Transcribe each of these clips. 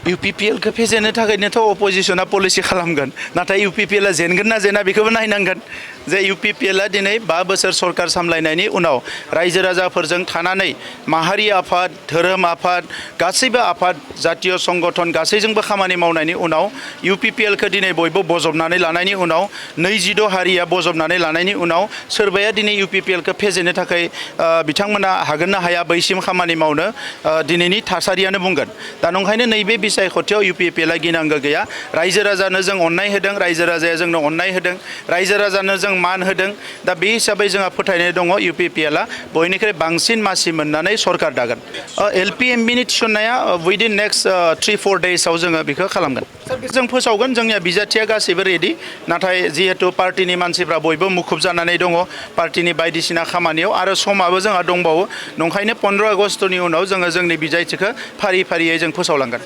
UPPL खौ फेजेननो थाखायनोथ' अपोजिशना policy खालामगोन नाथाय UPPL आ जेनगोन ना जेना बेखौबो नायनांगोन जे UPPL आ दिनै 5 बोसोर सरकार सामलायनायनि उनाव रायजो राजाफोरजों थानानै माहारि आफाद धोरोम आफाद गासैबो आफाद जातीय संगठन गासैजोंबो खामानि मावनायनि उनाव UPPL खौ दिनै बयबो बजबनानै लानायनि उनाव 26 हारिया बजबनानै लानायनि उनाव सोरबाया दिनै UPPL खौ फेजेननो थाखाय बिथांमोना हागोन ना हाया बैसिम खामानि मावनो दिनैनि थासारियानो बुंगोन दा नंखायनो नैबे बिसायख'थियाव UPPL आ गिनांगौ गैया रायजो राजानो जों अननाय होदों रायजो राजाया जोंनो अननाय होदों रायजो राजानो जों मान होदों दा बे हिसाबै जोंहा फोथायनाय दङ UPPL आ बयनिख्रुइ बांसिन मासि मोननानै सरकार दागोन LP MB नि थिसननाया उइदिन नेक्स्ट 3-4 डेजआव जोङो बेखौ खालामगोन जों फोसावगोन जोंनिया बिजाथिया गासैबो रेडि नाथाय जिहेतु पार्टिनि मानसिफ्रा बयबो मुखुब जानानै दङ पार्टिनि बायदिसिना खामानियाव आरो समाबो जोंहा दंबावो नंखायनो 15 आगस्टनि उनाव जोङो जोंनि बिजाथिखौ फारि फारियै जों फोसावलांगोन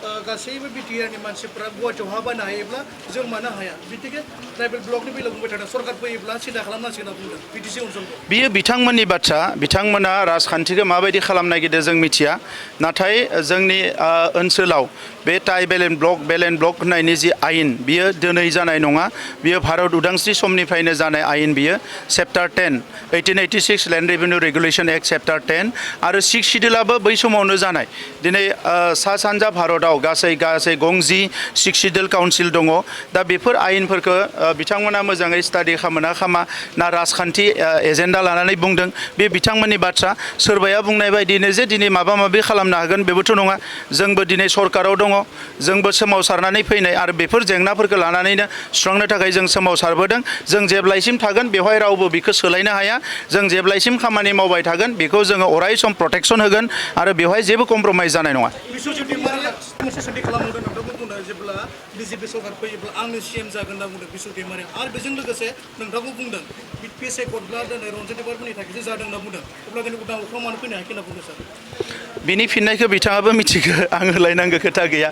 गासैबो बिटिआरनि मानसिफ्रा गुवाहाटियाव हा बायनो हायोब्ला जों मानो हाया बिदिनो ट्राइबेल ब्लकनि बेलायाव बुंबाय थादों सरकार फैयोब्ला सिन्था खालामनांसिगोन होनना बुंदों बिटिसि ओनसोलखौ बियो बिथांमोननि बाथ्रा बिथांमोना राजखान्थिखौ माबायदि खालामनो नागिरदों जों मिथिया नाथाय जोंनि ओनसोलाव बे ट्राइबेल एन्ड ब्लक होननायनि जि आयेन बियो दिनै जानाय नङा बियो भारत उदांस्रि समनिफ्रायनो जानाय आयेन बियो chapter 10 1886 land revenue regulation act chapter 10 आरो 6 शिड्युलाबो बै समावनो जानाय दिनै सा सानजा भारताव गासै गंजि 6 शिड्युल काउन्सिल दङ दा बेफोर आयेनफोरखौ बिथांमोना मोजाङै स्टाडि खालामोना खामा ना राजखान्थि एजेन्डा लानानै बुंदों बे बिथांमोननि बाथ्रा सोरबाया बुंनाय बायदिनो जे दिनै माबा माबि खालामनो हागोन बेबोथ' नङा जोंबो दिनै सरकाराव दङ जोंबो सोमावसारनानै फैनाय आरो बेफोर जेंनाफोरखौ लानानैनो सुस्रांनो थाखाय जों सोमावसारबोदों जों जेब्लायसिम थागोन बेवहाय रावबो बेखौ सोलायनो हाया जों जेब्लायसिम खामानि मावबाय थागोन बेखौ जोङो अराय सम प्रटेक्शन होगोन आरो बेवहाय जेबो कमप्रमाइज जानाय नङा जेब्ला बिजेपि सरकार फैयोब्ला आंनो CM जागोन होनना बुंदों बिश्व दैमारिया आरो बेजों लोगोसे नोंथांखौ बुंदों बिसायख'थिब्ला दिनै रन्जित बारफोरनि थाखायसो जादों होनना बुंदों अब्ला दिनै उदां अख्राङाव मानो फैनो हायाखै होनना बुंदों सार बिनि फिननायखौ बिथाङाबो मिथिगौ आं होलायनांगौ खोथा गैया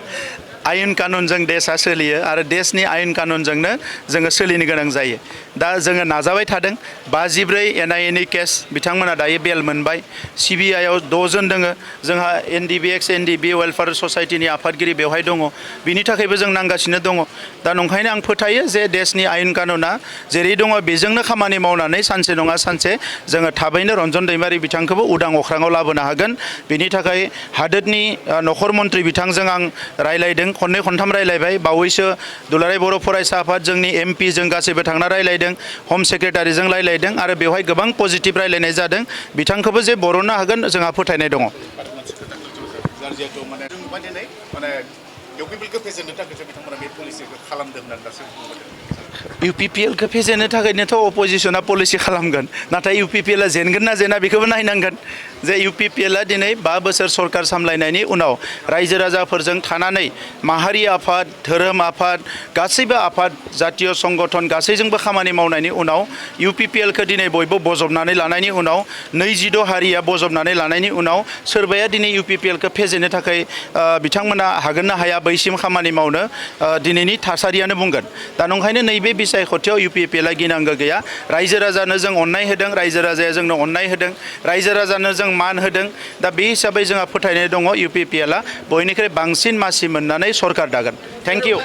आयेन कानुनजों देशआ सोलियो आरो देशनि आयेन कानुनजोंनो जोङो सोलिनो गोनां जायो दा जोङो नाजाबाय थादों 54 NIA नि केस बिथांमोना दायो बेल मोनबाय CBI आव 6 जन दङ जोंहा NDBX NDB वेलफेयार ससाइटिनि आफादगिरि बेवहाय दङ बिनि थाखायबो जों नांगासिनो दङ दा नंखायनो आं फोथायो जे देशनि आयेन कानुना जेरै दङ बेजोंनो खामानि मावनानै सानसे नङा सानसे जोङो थाबैनो रन्जन दैमारि बिथांखौबो उदां अख्राङाव लाबोनो हागोन बेनि थाखाय हादोरनि नखर मन्त्रि बिथांजों आं रायलायदों खननै खनथाम रायलायबाय बावैसो दुलाराय बर' फरायसा आफाद जोंनि MP जों गासैबो थांना रायलायदों हम सेक्रेटारिजों रायलायदों आरो बेवहाय गोबां पजिटिभ रायलायनाय जादों बिथांखौबो जे बरननो हागोन जोंहा फोथायनाय दङ UPPL खौ फेजेननो थाखायनोथ' अपोजिशना पलिसि खालामगोन नाथाय UPPL आ जेनगोन ना जेना बेखौबो नायनांगोन जे UPPL आ दिनै 5 बोसोर सरकार सामलायनायनि उनाव रायजो राजाफोरजों थानानै माहारि आफाद धोरोम आफाद गासैबो आफाद जातीय संगठन गासैजोंबो खामानि मावनायनि उनाव UPPL खौ दिनै बयबो बजबनानै लानायनि उनाव 26 हारिया बजबनानै लानायनि उनाव सोरबाया दिनै UPPL खौ फेजेननो थाखाय बिथांमोना हागोन ना हाया बैसिम खामानि मावनो दिनैनि थासारियानो बुंगोन दा नंखायनो नैबे बिसायख'थियाव UPPL आ गिनांगौ गैया रायजो राजानो जों अननाय होदों रायजो राजाया जोंनो अननाय होदों रायजो राजानो जों मान होदों दा बे हिसाबै जोंहा फोथायनाय दङ UPPL आ बयनिख्रुइ बांसिन मासि मोननानै सरकार दागोन थेंक इउ